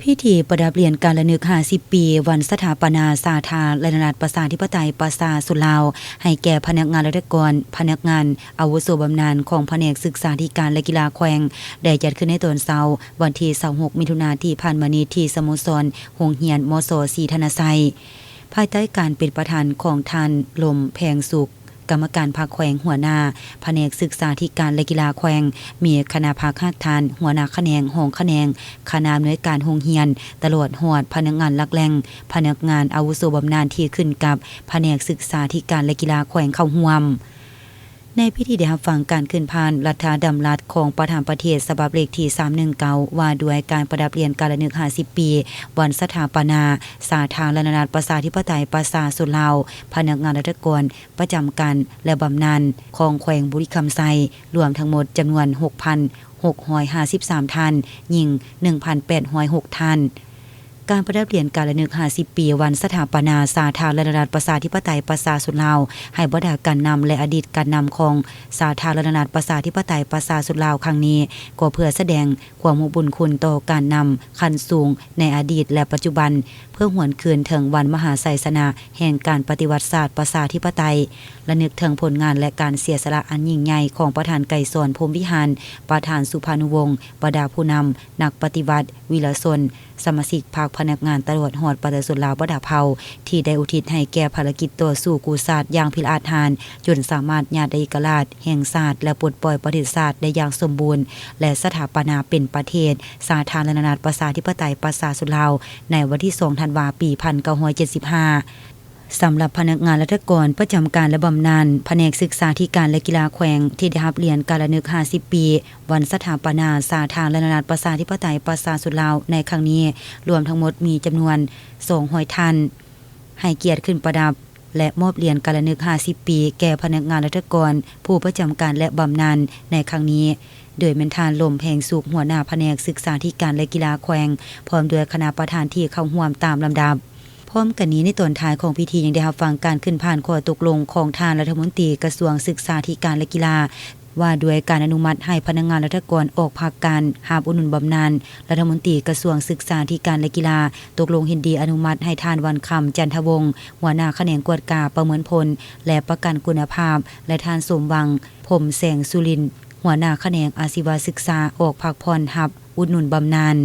ພິທີປະດັບຫຼຽນການລະນຶກຫ້າສິບປີ ວັນສະຖາປະນາສາທາລະນະລັດປະຊາທິປະໄຕປະຊາຊົນລາວ ໃຫ້ແກ່ພະນັກງານລັດຖະກອນ, ພະນັກງານອາວຸໂສບຳນານຂອງພະແນກສຶກສາທິການ ແລະ ກິລາແຂວງ ໄດ້ຈັດຂຶ້ນໃນຕອນເຊົ້າ ວັນທີຊາວຫົກ ມິຖຸນາທີ່ຜ່ານມານີ້ ທີ່ສະໂມສອນໂຮງຮຽນ ມສ ສີທະນະໄຊ. ພາຍໃຕ້ການເປັນປະທານຂອງທ່ານ ລົມ ແພງສຸກ ກຳມະການພັກແຂວງ, ຫົວໜ້າພະແນກສຶກສາທິການ ແລະ ກິລາແຂວງ, ມີຄະນະພັກຮາກຖານ, ຫົວໜ້າຂະແໜງ, ຮອງຂະແໜງ, ຄະນະອຳນວຍການໂຮງຮຽນ, ຕະຫຼອດຮອດພະນັກງານຫຼັກແຫຼ່ງ, ພະນັກງານອາວຸໂສບຳນານທີ່ຂຶ້ນກັບພະແນກສຶກສາທິການ ແລະ ກິລາແຂວງເຂົ້າຮ່ວມ. ໃນພິທີໄດ້ຮັບຟັງການຂຶ້ນຜ່ານລັດຖະດຳລັດຂອງປະທານປະເທດ ສະບັບເລກທີສາມໜຶ່ງເກົ້າ ວ່າດ້ວຍການປະດັບຫຼຽນການລະນຶກຫ້າສິບປີ ວັນສະຖາປະນາສາທາລະນະລັດປະຊາທິປະໄຕປະຊາຊົນລາວ, ພະນັກງານລັດຖະກອນປະຈຳການ ແລະ ບຳນານຂອງແຂວງບໍລິຄຳໄຊ ລວມທັງໝົດຈຳນວນຫົກພັນຫົກຮ້ອຍຫ້າສິບສາມທ່ານ, ຍິງໜຶ່ງພັນແປດຮ້ອຍຫົກທ່ານ. ການປະດັບຫຼຽນການລະນຶກຫ້າສິບປີ ວັນສະຖາປະນາສາທາລະນະລັດປະຊາທິປະໄຕປະຊາຊົນລາວ ໃຫ້ບັນດາການນຳ ແລະ ອະດີດການນຳຂອງສາທາລະນະລັດປະຊາທິປະໄຕປະຊາຊົນລາວຄັ້ງນີ້ ກໍເພື່ອສະແດງຄວາມຮູ້ບຸນຄຸນຕໍ່ການນຳຂັ້ນສູງໃນອະດີດ ແລະ ປັດຈຸບັນ ເພື່ອຫວນຄືນເຖິງວັນມະຫາໄຊຊະນະແຫ່ງການປະຕິວັດຊາດປະຊາທິປະໄຕ, ລະນຶກເຖິງຜົນງານ ແລະ ການເສຍສະຫຼະອັນຍິ່ງໃຫຍ່ຂອງປະທານໄກສອນ ພົມວິຫານ, ປະທານສຸພານຸວົງ, ບັນດາຜູ້ນຳ, ນັກປະຕິວັດ, ວິລະຊົນ, ສະມາຊິກພັກ, ພະນັກງານ ຕະຫຼອດຮອດປະຊາຊົນລາວບັນດາເຜົ່າ ທີ່ໄດ້ອຸທິດໃຫ້ແກ່ພາລະກິດຕໍ່ສູ້ກູ້ຊາດຢ່າງພິລະອາດຫານ ຈົນສາມາດຍາດໄດ້ເອກະລາດແຫ່ງຊາດ ແລະ ປົດປ່ອຍປະເທດຊາດໄດ້ຢ່າງສົມບູນ ແລະ ສະຖາປະນາເປັນປະເທດສາທາລະນະລັດປະຊາທິປະໄຕປະຊາຊົນລາວ ໃນວັນທີສອງ ທັນວາ ປີພັນເກົ້າຮ້ອຍເຈັດສິບຫ້າ. ສຳລັບພະນັກງານລັດຖະກອນປະຈຳການ ແລະ ບຳນານ ພະແນກສຶກສາທິການ ແລະ ກິລາແຂວງ ທີ່ໄດ້ຮັບຫຼຽນການລະນຶກຫ້າສິບປີ ວັນສະຖາປະນາສາທາລະນະລັດປະຊາທິປະໄຕປະຊາຊົນລາວ ໃນຄັ້ງນີ້ ລວມທັງໝົດມີຈຳນວນສອງຮ້ອຍທ່ານ ໃຫ້ກຽດຂຶ້ນປະດັບ ແລະ ມອບຫຼຽນການລະນຶກຫ້າສິບປີ ແກ່ພະນັກງານລັດຖະກອນ ຜູ້ປະຈຳການ ແລະ ບຳນານ ໃນຄັ້ງນີ້ ໂດຍແມ່ນທ່ານ ລົມ ແພງສຸກ ຫົວໜ້າພະແນກສຶກສາທິການ ແລະ ກິລາແຂວງ ພ້ອມດ້ວຍຄະນະປະທານທີ່ເຂົ້າຮ່ວມຕາມລຳດັບ. ພ້ອມກັນນີ້ ໃນຕອນທ້າຍຂອງພິທີ ຍັງໄດ້ຮັບຟັງການຂຶ້ນຜ່ານຂໍ້ຕົກລົງຂອງທ່ານລັດຖະມົນຕີກະຊວງສຶກສາທິການ ແລະ ກິລາ ວ່າດ້ວຍການອະນຸມັດໃຫ້ພະນັກງານລັດຖະກອນອອກພັກການຮັບອຸດໜູນບຳນານ, ລັດຖະມົນຕີກະຊວງສຶກສາທິການ ແລະ ກິລາ ຕົກລົງເຫັນດີອະນຸມັດໃຫ້ທ່ານ ວັນຄຳ ຈັນທະວົງ ຫົວໜ້າຂະແໜງກວດກາປະເມີນຜົນ ແລະ ປະກັນຄຸນນະພາບ ແລະ ທ່ານ ສົມຫວັງ ພົມແສງສຸລິນ ຫົວໜ້າຂະແໜງອາຊີວະສຶກສາ ອອກພັກຜ່ອນຮັບອຸດໜູນບຳນານ.